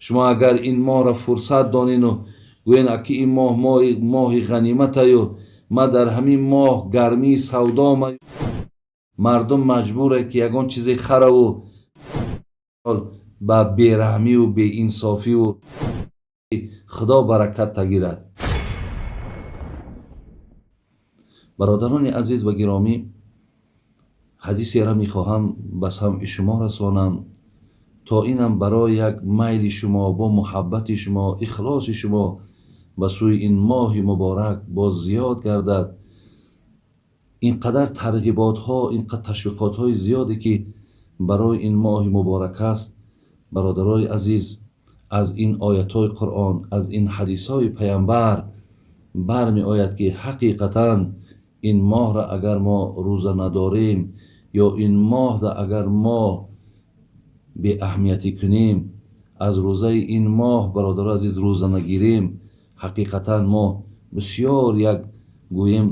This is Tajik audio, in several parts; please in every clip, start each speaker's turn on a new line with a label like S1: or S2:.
S1: Шумо агар ин моҳро фурсат донину гӯен, ки ин моҳ моҳи ғаниматаю, ма дар ҳамин моҳ гармии савдома, мардум маҷбуре, ки ягон чизе хараву ба бераҳмиву беинсофиву Худо баракат тагирад. Бародарони азиз ва гиромӣ, ҳадисеро мехоҳам ба самъи шумо расонам, то инам барои як майли шумо, бо муҳаббати шумо, ихлоси шумо ба сӯи ин моҳи муборак боз зиёд гардад. Ин қадар тарғиботҳо, ин қадар ташвиқотҳои зиёде, ки барои ин моҳи муборак аст, бародарони азиз, аз ин оятҳои Қуръон, аз ин ҳадисҳои паямбар бармеояд, ки ҳақиқатан ин моҳра агар мо рӯза надорем ё ин моҳра агар мо беаҳамиятӣ кунем, аз рӯзаи ин моҳ, бародарони азиз, рӯза нагирем, ҳақиқатан мо бисёр як гӯем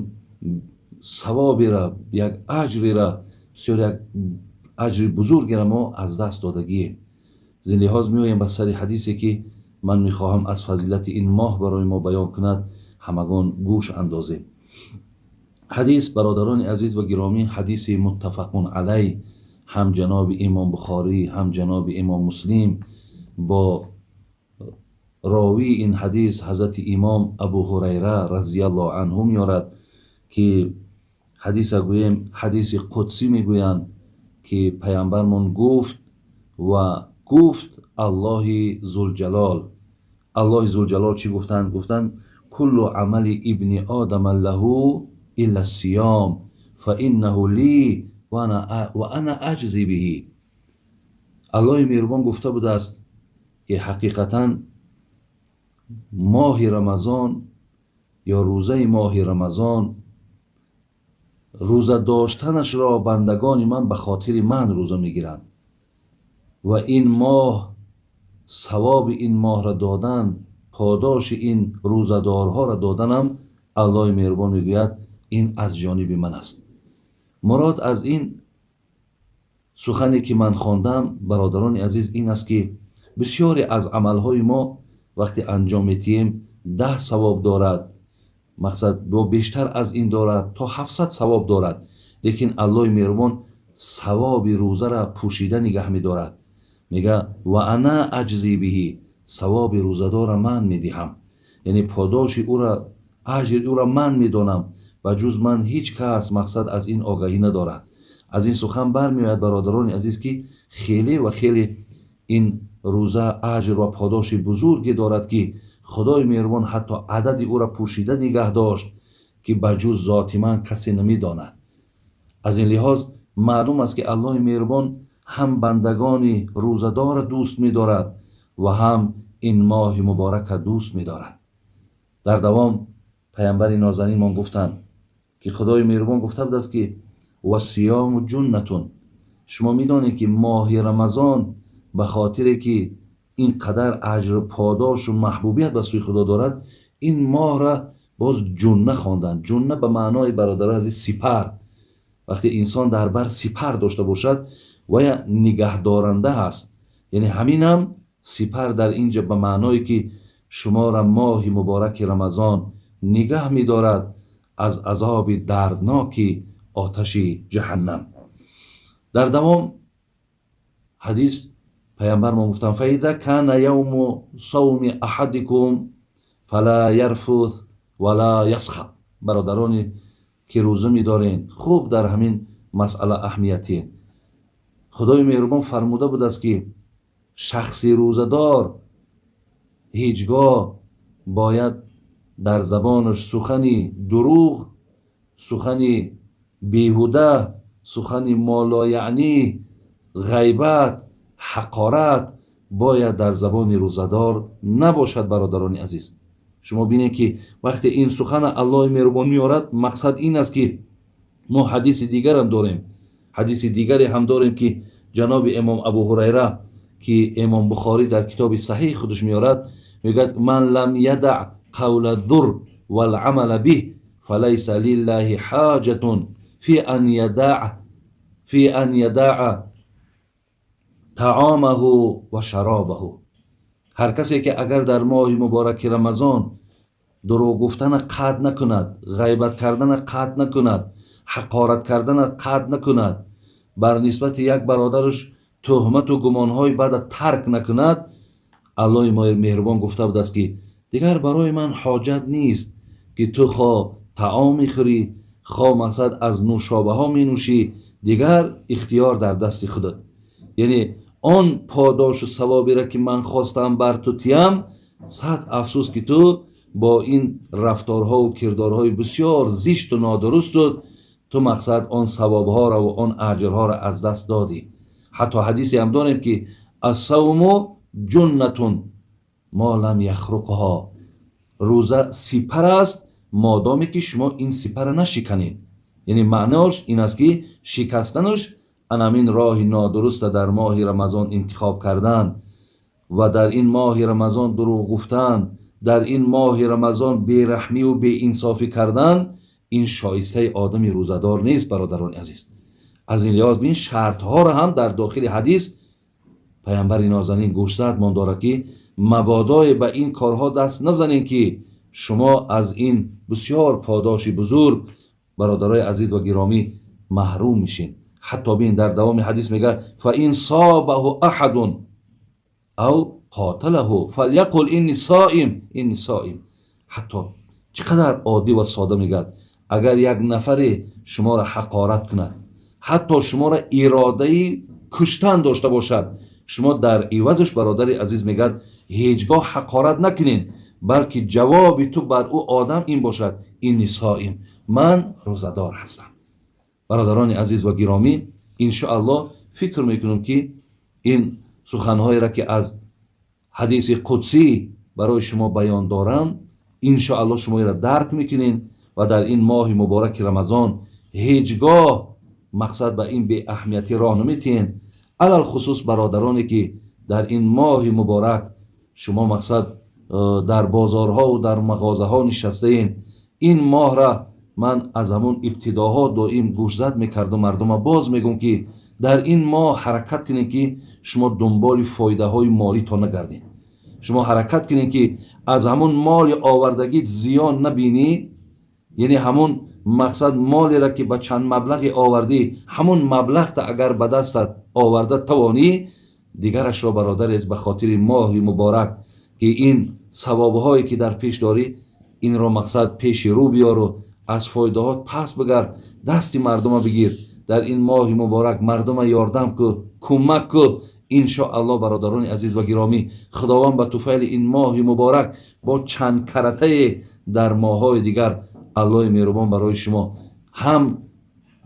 S1: савобера, як аҷрера, бисёр як аҷри бузургеро мо аз даст додагием. Зин лиҳоз меоем ба сари ҳадисе, ки ман мехоҳам аз фазилати ин моҳ барои мо баён кунад, ҳамагон гӯш андозем. Ҳадис, бародарони азиз ва гиромӣ, ҳадиси муттафақун алай, ҳам ҷаноби имом Бухорӣ, ҳам ҷаноби имом Муслим бо ровии ин ҳадис ҳазрати имом Абу Ҳурайра разияллоҳу анҳу меорад, ки ҳадиса гӯем ҳадиси қудсӣ мегӯянд, ки паямбармон гуфт ва гуфт Аллоҳи Зулҷалол. Аллоҳи Зулҷалол чӣ гуфтанд? Гуфтанд: куллу амали ибни одама лаҳу илла сиём фа иннаҳу ли ва ана аҷзи биҳи. Аллоҳи меҳрубон гуфта будааст, ки ҳақиқатан моҳи Рамазон ё рӯзаи моҳи Рамазон, рӯза доштанашро бандагони ман ба хотири ман рӯза мегиранд ва ин моҳ, савоби ин моҳро додан, подоши ин рӯзадорҳоро доданам, Аллоҳи меҳрубон мегӯяд, ин аз ҷониби ман аст. Мурод аз ин сухане, ки ман хондам, бародарони азиз, ин аст, ки бисёре аз амалҳои мо вақте анҷом медиҳем, 10 савоб дорад, мақсад бо бештар аз ин дорад, то 700 савоб дорад, лекин Аллоҳи меҳрубон савоби рӯзаро пӯшида нигаҳ медорад. Мега: ва ана аҷзи биҳи, савоби рӯзадорро ман медиҳам, яъне подоши ӯра, аҷри ӯра ман медонам ва ҷуз ман ҳеҷ кас мақсад аз ин огаҳӣ надорад. Аз ин сухан бармеояд, бародарони азиз, ки хеле ва хеле ин рӯза аҷр ва подоши бузурге дорад, ки Худои меҳрубон ҳатто адади ӯра пӯшида нигаҳ дошт, ки ба ҷуз зоти ман касе намедонад. Аз ин лиҳоз маълум аст, ки Аллоҳи меҳрубон ҳам бандагони рӯзадорро дӯст медорад ва ҳам ин моҳи муборакро дӯст медорад. Дар давом паямбари нозанинмон гуфтанд, ки Худои меҳрубон гуфта будааст, ки вассиёму ҷуннатун. Шумо медонед, ки моҳи Рамазон ба хотире ки ин қадар аҷру подошу маҳбубият ба сӯи Худо дорад, ин моҳра боз ҷунна хонданд. Ҷунна ба маънои, бародари азиз, сипар. Вақте инсон дар бар сипар дошта бошад, вая нигаҳдоранда ҳаст. Яъне ҳаминам сипар дар инҷа ба маъное, ки шуморо моҳи мубораки Рамазон нигаҳ медорад аз азоби дардноки оташи ҷаҳаннам. Дар давом ҳадис паямбармон гуфтанд: фаиза кана явму савми аҳадикум фала ярфус вала ясхаб. Бародароне ки рӯза медорен, хуб дар ҳамин масъала аҳамиятие. Худои меҳрубон фармуда будааст, ки шахси рӯзадор ҳеҷ гоҳ бояд дар забонаш сухани дурӯғ, сухани беҳуда, сухани молояънӣ, ғайбат, ҳақорат бояд дар забони рӯзадор набошад. Бародарони азиз, шумо бинед, ки вақте ин сухана Аллоҳи меҳрубон меорад, мақсад ин аст, ки мо ҳадиси дигарам дорем, ҳадиси дигаре ҳам дорем, ки ҷаноби имом Абу Ҳурайра, ки имом Бухорӣ дар китоби саҳиҳи худаш меорад, мегӯяд: ман лам ядаъ қавла зур валъамала биҳ фалайса лиллаҳи ҳоҷатун фи ан ядаъа таъомаҳу ва шаробаҳу. Ҳар касе ки агар дар моҳи мубораки Рамазон дурӯғ гуфтана қатъ накунад, ғайбат кардана қатъ накунад, ҳақорат кардана қатъ накунад, бар нисбати як бародараш туҳмату гумонҳои бада тарк накунад, Аллоҳи меҳрубон гуфта будааст, ки дигар барои ман ҳоҷат нест, ки ту хо таом мехӯрӣ, хо мақсад аз нӯшобаҳо менӯшӣ, дигар ихтиёр дар дасти худат. Яъне он подошу савоберо, ки ман хостам бар ту тиям, сад афсӯс, ки ту бо ин рафторҳову кирдорҳои бисёр зишту нодурусту ту мақсад он савобҳоро ва он аҷрҳоро аз даст додӣ. Ҳатто ҳадисе ҳам дорем, ки الصوم جنة ما لم يخرقها, рӯза сипар аст, модоме ки шумо ин сипарра нашиканед. Яъне маънош ин аст, ки шикастанаш анамин роҳи нодуруста дар моҳи Рамазон интихоб кардан ва дар ин моҳи Рамазон дурӯғ гуфтан, дар ин моҳи Рамазон бераҳмиву беинсофӣ кардан, ин шоистаи одами рӯзадор нест, бародарони азиз. Аз ин лиҳоз ин шартҳоро ҳам дар дохили ҳадис паямбари нозанин гӯшзад мон дорад, ки мабодое ба ин корҳо даст назанед, ки шумо аз ин бисёр подоши бузург, бародарои азиз ва гиромӣ, маҳрум мешин. Ҳатто бин, дар давоми ҳадис мегӯяд: فإن سابه أحد أو قاتله فليقل إني صائم، إني صائم. Ҳатто чӣ қадар оддӣ ва сода мегӯяд: агар як нафаре шуморо ҳақорат кунад, ҳатто шуморо иродаи куштан дошта бошад, шумо дар ивазаш, бародари азиз, мегӯяд, ҳеҷ гоҳ ҳақорат накунед, балки ҷавоби ту бар ӯ одам ин бошад: إني صائم, ман рӯзадор ҳастам. Бародарони азиз ва гиромӣ, иншоаллоҳ, фикр мекунам, ки ин суханҳоеро, ки аз ҳадиси қудсӣ барои шумо баён дорам, иншоаллоҳ, шумо инро дарк мекунед ва дар ин моҳи мубораки Рамазон ҳеҷ гоҳ мақсад ба ин беаҳамиятӣ роҳ наметиҳед. Алалхусус бародароне, ки дар ин моҳи муборак шумо мақсад дар бозорҳову дар мағозаҳо нишастаед. Ин моҳра ман аз ҳамон ибтидоҳо доим гӯшзад мекардум мардума, боз мегӯм, ки дар ин моҳ ҳаракат кунед, ки шумо дунболи фоидаҳои молитон нагардед. Шумо ҳаракат кунед, ки аз ҳамон моли овардагит зиён набинӣ. Яъне ҳамон мақсад молеро, ки ба чанд маблағе овардӣ, ҳамон маблағта агар ба дастат оварда тавонӣ, дигарашро, бародарез, ба хотири моҳи муборак, ки ин савобҳое, ки дар пеш дорӣ, инро мақсад пеши рӯ биёру аз фоидаҳот пас бигард, дасти мардума бигир, дар ин моҳи муборак мардума ёрдам ку, кӯмак ку. Иншоаллоҳ, бародарони азиз ва гиромӣ, Худованд ба туфайли ин моҳи муборак бо чанд каратае дар моҳҳои дигар Аллоҳи меҳрубон барои шумо ҳам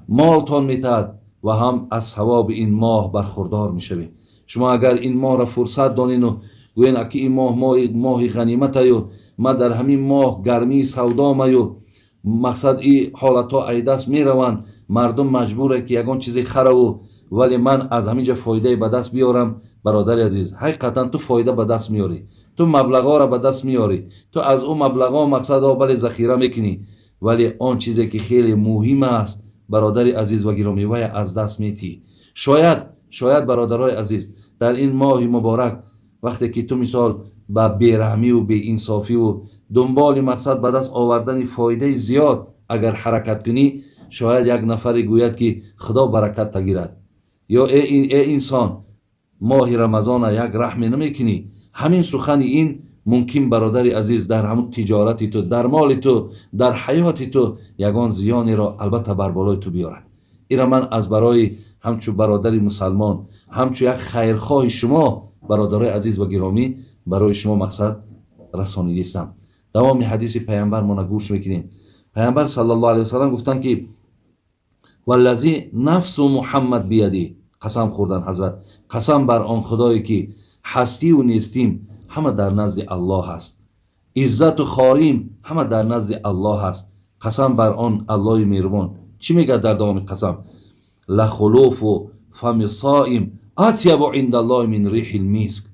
S1: молтон метаҳад ва ҳам аз савоби ин моҳ бархурдор мешавед. Шумо агар ин моҳро фурсат донину гӯен, аки ин моҳ моҳи ғаниматаю, ман дар ҳамин моҳ гармии савдомаю, мақсад и ҳолатҳо айдаст мераванд, мардум маҷбуре, ки ягон чизе хараву, вале ман аз ҳамин ҷо фоидае ба даст биёрам. Бародари азиз, ҳақиқатан ту фоида ба даст меёрӣ, ту маблағҳоро ба даст меёрӣ, ту аз ӯ маблағҳо мақсадҳо, бале, захира мекунӣ, вале он чизе, ки хеле муҳим аст, бародари азиз ва гиромӣ, вая аз даст метиҳӣ. Шояд, бародарои азиз, дар ин моҳи муборак, вақте ки ту мисол ба бераҳмиву беинсофиву дунболи мақсад ба даст овардани фоидаи зиёд агар ҳаракат кунӣ, шояд як нафаре гӯяд, ки Худо баракат тагирад, ё э инсон, моҳи Рамазона як раҳме намекунӣ. Ҳамин сухани ин мумкин, бародари азиз, дар ҳамун тиҷорати ту, дар моли ту, дар ҳаёти ту ягон зиёнеро албатта бар болои ту биёрад. Ира ман аз барои ҳамчун бародари мусалмон, ҳамчун як хайрхоҳи шумо, бародарои азиз ва гиромӣ, барои шумо мақсад расонидистам. Давоми ҳадиси паямбар мона гӯш мекунем. Паямбар саллаллоҳу алайҳи васаллам гуфтанд, ки والذي نفس محمد بيده, қасам хӯрдан ҳазрат, қасам бар он Худое, ки ҳастиву нестим ҳама дар назди Аллоҳ аст, иззату хорим ҳама дар назди Аллоҳ аст, қасам бар он Аллоҳи меҳрубон. Чӣ мегӯяд дар давоми қасам? لخلوف فم الصائم أطيب عند الله من ريح المسك.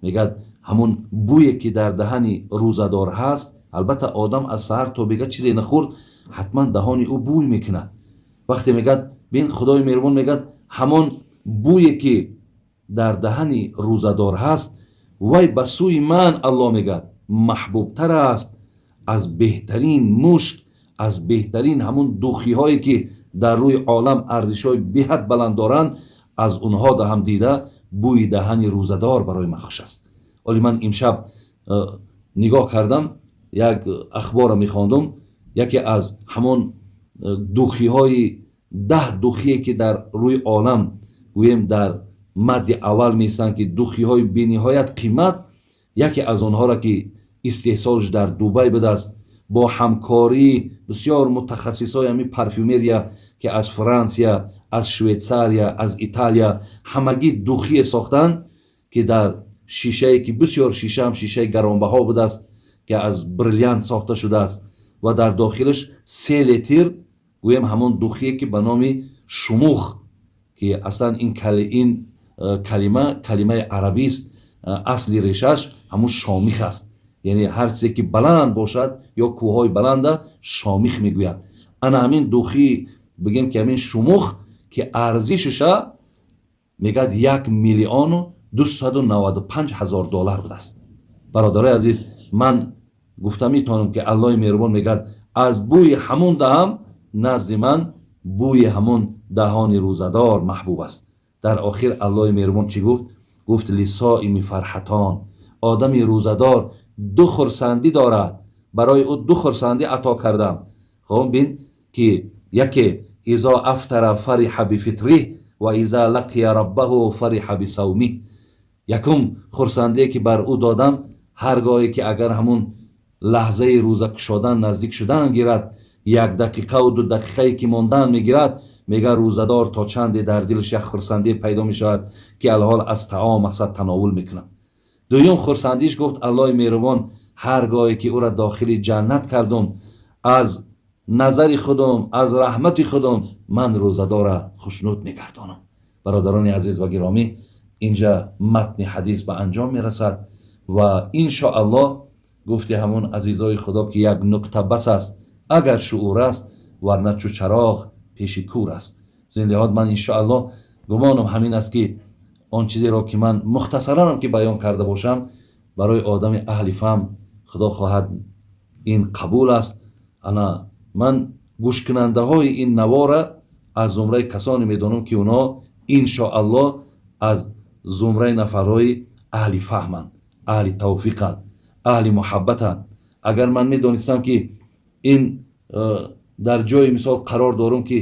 S1: Мегӯяд, ҳамун бӯе, ки дар даҳани рӯзадор ҳаст, албатта, одам аз саҳар то бега чизе нахӯрд, ҳатман даҳони ӯ бӯй мекунад. Вақте мегӯяд, бин, Худои меҳрубон мегӯяд, ҳамон бӯе, ки дар даҳани рӯзадор ҳаст. Вай ба сӯи ман, Аллоҳ мегӯяд, маҳбубтар аст аз беҳтарин мушк, аз беҳтарин ҳамун духиҳое ки дар рӯи олам арзишҳои беҳад баланд доранд, аз онҳо даҳам дида бӯи даҳани рӯзадор барои ман хуш аст. Оли ман имшаб нигоҳ кардам, як ахборро мехондум, яке аз ҳамон духиҳои 10 духие ки дар рӯи олам гӯем дар мадди аввал меистанд, ки духиҳои бениҳоят қимат, яке аз онҳоро ки истеҳсолш дар Дубай будааст бо ҳамкории бисёр мутахассисои ҳамин парфюмерия, ки аз Франсия, аз Швейтсария, аз Италия ҳамагӣ духие сохтанд, ки дар шишае ки бисёр шишаам шишаи гаронбаҳо будааст, ки аз бриллиант сохта шудааст ва дар дохилаш 3 литр гӯем ҳамон духие ки ба номи шумух, ки аслан ин калима калимаи арабист, асли решааш ҳамун шомих аст, яъне ҳар чизе ки баланд бошад ё кӯҳҳои баланда шомих мегӯяд. Ана ҳамин духи бигем ки ҳамин шумух ки арзишаша мегӯяд 1 295 000 доллар будааст. Бародарои азиз, ман гуфта метавонам ки Аллоҳи меҳрубон мегӯяд, аз бӯи ҳамун даҳам назди ман бӯи ҳамун даҳони рӯзадор маҳбуб аст. Дар охир Аллоҳи меҳрубон чӣ гуфт? Гуфт: للصائم فرحتان. Одами рӯзадор ду хурсандӣ дорад, барои ӯ ду хурсандӣ ато кардам. Хоб, бин ки яке: إذا أفطر فرح بفطره وإذا لقي ربه فرح بصومه. Якум хурсандие ки бар ӯ додам, ҳар гоҳе ки агар ҳамун лаҳзаи рӯза кушодан наздик шудан гирад, як дақиқаву 2 дақиқае ки мондан мегирад, мега рӯзадор то чанде дар дилаш як хурсандие пайдо мешавад, ки алҳол аз таом мақсад тановул мекунад. Дуюм хурсандиш, гуфт Аллоҳи меҳрубон, ҳар гоҳе ки ӯра дохили ҷаннат кардум, аз назари худум, аз раҳмати худум ман рӯзадора хушнуд мегардонам. Бародарони азиз ва гиромӣ, инҷа матни ҳадис ба анҷом мерасад ва иншоаллоҳ, гуфти ҳамун азизои худо, ки як нукта бас аст агар шуур аст, варна чу чароғ пеши кур аст. Зин лиҳоз ман иншоаллоҳ гумонам ҳамин аст, ки он чизеро ки ман мухтасаранам ки баён карда бошам, барои одами аҳли фаҳм, худо хоҳад, ин қабул аст. Ана ман гӯшкунандаҳои ин навора аз зумраи касоне медонам, ки онҳо иншоаллоҳ аз зумраи нафарҳои аҳли фаҳманд, аҳли тавфиқанд, аҳли муҳаббатанд. Агар ман медонистам, ки ин дар ҷои мисол қарор дорум, ки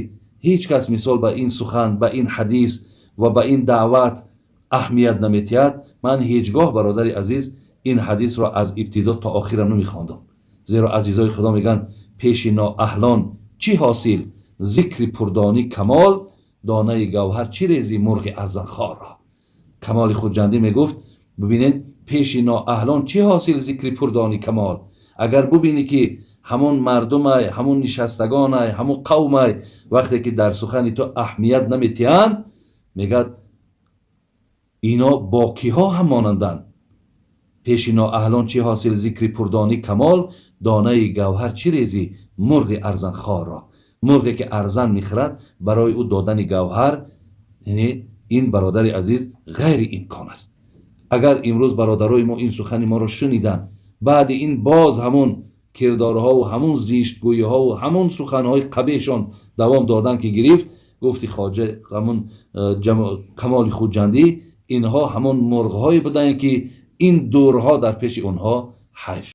S1: ҳеҷ кас мисол ба ин сухан, ба ин ҳадис ва ба ин даъват аҳамият наметиҳад, ман ҳеҷ гоҳ, бародари азиз, ин ҳадисро аз ибтидо то охирам намехондам. Зеро азизои худо мегӯянд: пеши ноаҳлон чӣ ҳосил зикри пурдонӣ камол, донаи гавҳар чӣ резӣ мурғи арзанхорро. Камоли Хуҷандӣ мегуфт, бибинед, пеши ноаҳлон чӣ ҳосил зикри пурдонӣ камол. Агар бубинӣ, ки ҳамон мардумай, ҳамон нишастагонай, ҳамон қавмай, вақте ки дар сухани ту аҳамият наметиҳанд, мегӯяд, ино бо киҳо ҳам монанданд? Пеши ноаҳлон чӣ ҳосил зикри пурдонӣ камол, донаи гавҳар чӣ резӣ мурғи арзанхорро. Мурғе ки арзан мехӯрад, барои ӯ додани гавҳар, яъне ин, бародари азиз, ғайри имкон аст. Агар имрӯз бародарои мо ин сухани моро шуниданд, баъди ин боз ҳамун кирдорҳову ҳамун зиштгӯиҳову ҳамун суханҳои қабеҳшон давом додан ки гирифт, гуфти хоҷа ҳамун Камоли Хуҷандӣ, инҳо ҳамон мурғҳое буданд, ки ин дурҳо дар пеши онҳо ҳайф.